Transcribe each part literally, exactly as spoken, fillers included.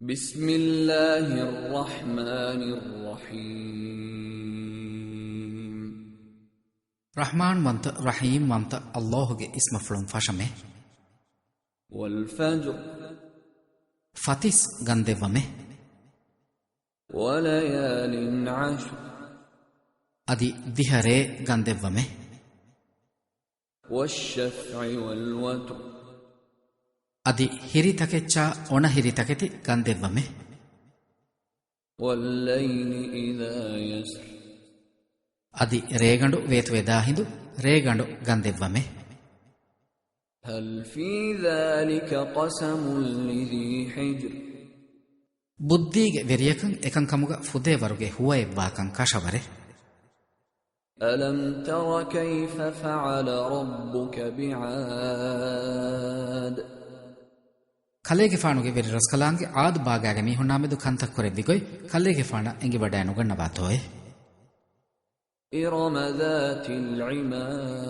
بسم الله الرحمن الرحيم. ރަޙްމާންވަންތަ، ރަޙީމްވަންތަ ﷲ ގެ އިސްމަށްފުޅުން ފަށަމެ. والفجر. ފަތިސް ގަންދެއްވަމެ. وليال عشر. އަދި ދިހަ ރޭ ގަންދެއްވަމެ. والشفع والوتر. އަދި ހިރިތަކެއްޗާ އޮނަ ހިރިތަކެތި ގަންދެއްވަމެ. والليل إذا يسر. އަދި ރޭގަނޑު ވޭތުވެދާ ހިނދު ރޭގަނޑު ގަންދެއްވަމެ. هل في ذلك قسم لذي حجر؟ ބުއްދީގެ ވެރިޔަކަށް އެކަންކަމުގަ ފުދޭވަރުގެ ހުވައެއްވާކަން ކަށަވަރެއް. ألم تر كيف فعل ربك بعاد؟ ކަލޭގެފާނުގެ ވެރިރަސްކަލާނގެ ޢާދު ބާގާގެ މީހުންނާމެދު ކަންތައް ކުރެއްވި ގޮތް ކަލޭގެފާނަށް އެނގިވަޑައި ނުގަންނަވާތޯއޭ؟ إرم ذات العماد.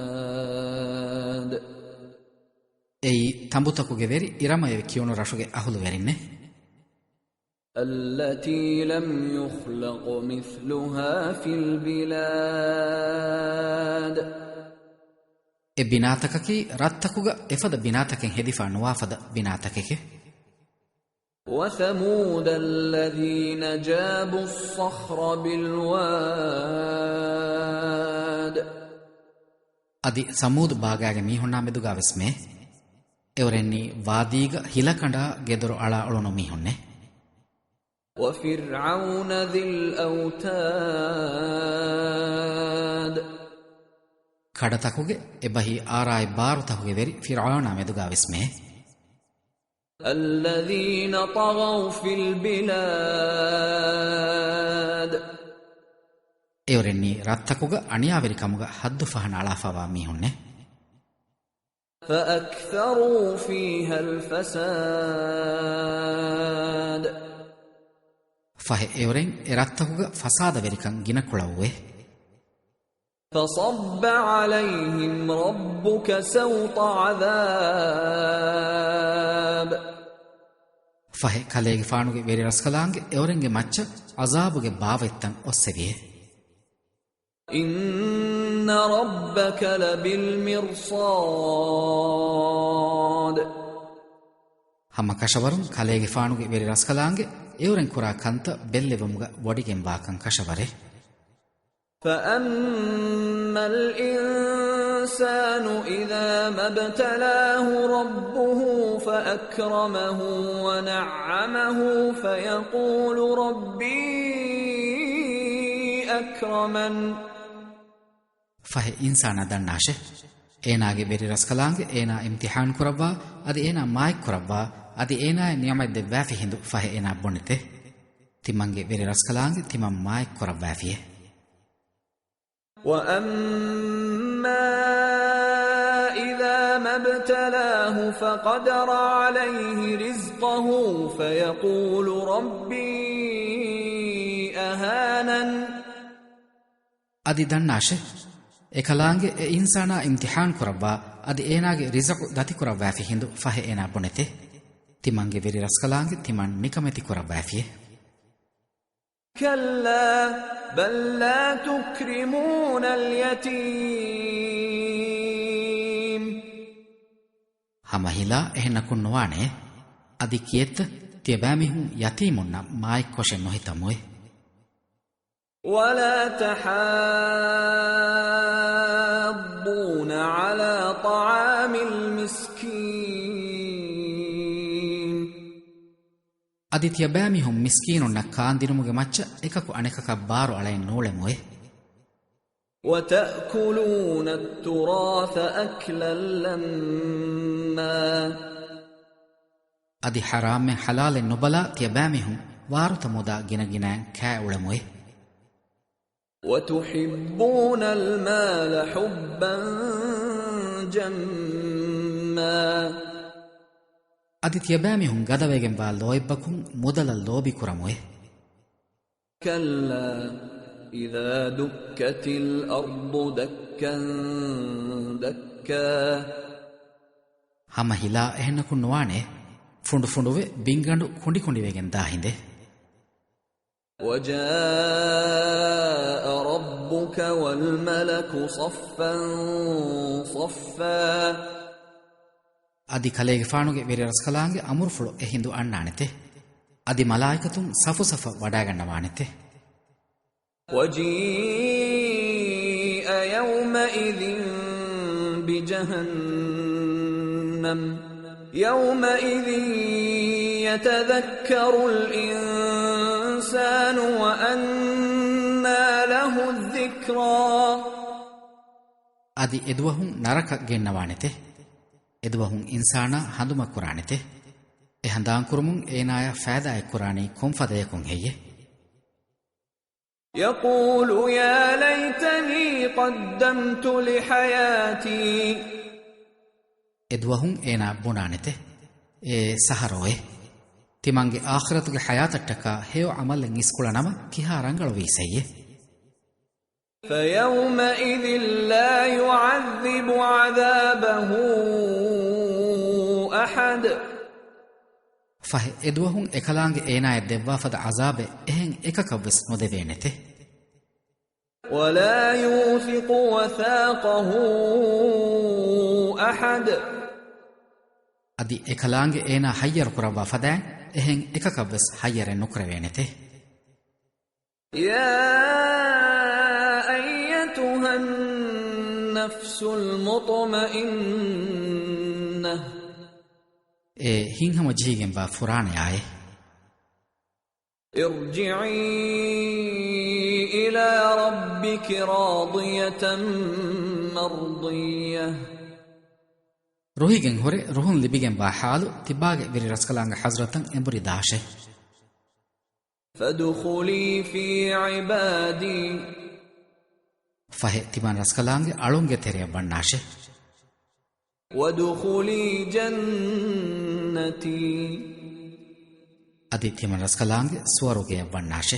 އެއީ ތަނބުތަކުގެ ވެރި އިރަމައޭ ކިޔުނު ރަށުގެ އަހުލުވެރިންނޭ. التي لم يخلق مثلها في البلاد. އެ ބިނާތަކަކީ ރަށްތަކުގަ އެފަދަ ބިނާތަކެއް ހެދިފަ ނުވާފަދަ ބިނާތަކެކޭ. وثمود الذين جابوا الصخر بالواد. އަދި ސަމޫދު ބާގާގެ މީހުންނާމެދުގާވެސް މޭ. އެއުރެންނީ ވާދީގަ ހިލަކަނޑާ ގެދޮރު އަޅާ އުޅުނު މީހުންނޭ. وفرعون ذي الأوتاد. ކަޑަތަކުގެ އެބަހީ އާރާއި ބާރުތަކުގެ ވެރި ފިރްޢައުނާ މެދުގާވެސް މޭ. الذين طغوا في البلاد. އެއުރެންނީ ރަށްތަކުގަ އަނިޔާވެރިކަމުގަ ހައްދު ފަހަނަ އަޅާފަވާ މީހުންނޭ. فأكثروا فيها الفساد. ފަހެ އެއުރެން އެ ރަށްތަކުގަ ފަސާދަވެރިކަން ގިނަކުޅައުވޭ. فصب عليهم ربك سوط عذاب. ފަހެ ކަލޭގެފާނުގެ ވެރިރަސްކަލާނގެ އެއުރެންގެ މައްޗަށް ޢަޒާބުގެ ބާވަތްތައް އޮއްސެވިއޭ. إن ربك لبالمرصاد. ހަމަކަށަވަރުން ކަލޭގެފާނުގެ ވެރިރަސްކަލާނގެ އެއުރެން ކުރާ ކަންތައް ބެއްލެވުމުގަ ވޮޑިގެންވާކަން ކަށަވަރޭ. فأما الإنسان إذا ما ابتلاه ربه فأكرمه ونعمه فيقول ربي أكرمن. ފަހެ އިންސާނާ ދަންނާށެ، އޭނާގެ ވެރިރަސްކަލާނގެ އޭނާ އިމްތިޙާން ކުރައްވާ، އަދި އޭނާ މާތްކުރައްވާ، އަދި އޭނާއަށް ނިޢުމަތް ދެއްވާފި ހިނދު ފަހެ އޭނާ ބުނެތެ، ތިމަންގެ ވެރިރަސްކަލާނގެ ތިމަން މާތްކުރައްވާފިއޭ. وأما إذا ما ابتلاه فقدر عليه رزقه فيقول ربي أهانن. އަދި ދަންނާށެ، އެކަލާނގެ އެ އިންސާނާ އިމްތިޙާން ކުރައްވާ، އަދި އޭނާގެ ރިޒުޤު ދަތިކުރައްވާފި ހިނދު ފަހެ އޭނާ ބުނެތެ، ތިމަންގެ ވެރިރަސްކަލާނގެ ތިމަން ނިކަމެތި ކުރައްވާފިއޭ. كلا بل لا تكرمون اليتيم. ހަމަ ހިލާ އެހެންނަކުން ނުވާނެ. އަދި ކިއެއްތަ ތިޔަބައިމީހުން ޔަތީމުންނަށް މާތްކޮށެއް ނުހިތަމުއެ. ولا تحاضون على طعام المسكين. އަދި ތިޔަބައިމީހުން މިސްކީނުންނަށް ކާންދިނުމުގެ މައްޗަށް އެކަކު އަނެކަކަށް ބާރު އަޅައެއް ނޫޅެމުއެ. وتأكلون التراث أكلا لما. އަދި ޙަރާމްއެއް ޙަލާލެއް ނުބަލާ ތިޔަބައިމީހުން ވާރުތައް މުދާ ގިނަގިނައިން ކާ އުޅެމުއެ. وتحبون المال حبا جما. އަދި ތިޔަބައިމީހުން ގަދަވެގެންވާ ލޯތްބަކުން މުދަލަށް ލޯބި ކުރަމުއެ. كلا إذا دكت الأرض دكا دكا. ހަމަ ހިލާ އެހެންނަކުން ނުވާނެ. ފުނޑު ފުނޑުވެ ބިންގަނޑު ކުނޑި ކުނޑިވެގެން ދާ ހިނދެއް. وجاء ربك والملك صفا صفا. އަދި ކަލޭގެފާނުގެ ވެރިރަސްކަލާނގެ އަމުރުފުޅު އެ ހިނދު އަންނާނެތެ. އަދި މަލާއިކަތުން ސަފުސަފަށް ވަޑާގަންނަވާނެތެ. وجيء يومئذ بجهنم يومئذ يتذكر الإنسان وأنى له الذكرى. އަދި އެދުވަހުން ނަރަކަ ގެންނަވާނެތެ. އެދުވަހުން އިންސާނާ ހަނދުމަކުރާނެތެ. އެ ހަނދާންކުރުމުން އޭނާޔަށް ފައިދާއެއްކުރާނީ ކޮންފަދަޔަކުން ހެއްޔެ؟ يقول يا ليتني قدمت لحياتي. އެދުވަހުން އޭނާ ބުނާނެތެ، އޭ ސަހަރޯއޭ! ތިމަންގެ އާޚިރަތުގެ ޙަޔާތަށްޓަކާ ހެޔޮ ޢަމަލެއް އިސްކުޅަނަމަ ކިހާ ރަނގަޅުވީސް ހެއްޔެ؟ فيومئذ لا يعذب عذابه أحد. ފަހެ، އެދުވަހުން އެކަލާނގެ އޭނާޔަށް ދެއްވާފަދަ ޢަޒާބެއް އެހެން އެކަކަށްވެސް ނުދެވޭނެތެ. ولا يوثق وثاقه أحد. އަދި އެކަލާނގެ އޭނާ ހައްޔަރު ކުރައްވާ ފަދައިން އެހެން އެކަކަށްވެސް ހައްޔަރެއް ނުކުރެވޭނެތެ. يا أيتها النفس المطمئنة. އޭ ހިތްހަމަޖެހިގެންވާ ފުރާނަޔާއޭ! ارجعي إلى ربك راضية مرضية. ރުހިގެން ހުރެ ރުހުން ލިބިގެންވާ ޙާލު ތިބާގެ ވެރިރަސްކަލާނގެ ޙަޟްރަތަށް އެނބުރި ދާށޭ. فادخلي في عبادي. ފަހެ ތިމަން ރަސްކަލާނގެ އަޅުންގެ ތެރެއަށް ވަންނާށޭ. وادخلي جنتي. އަދި ތިމަން ރަސްކަލާނގެ ސުވަރުގެއަށް ވަންނާށޭ.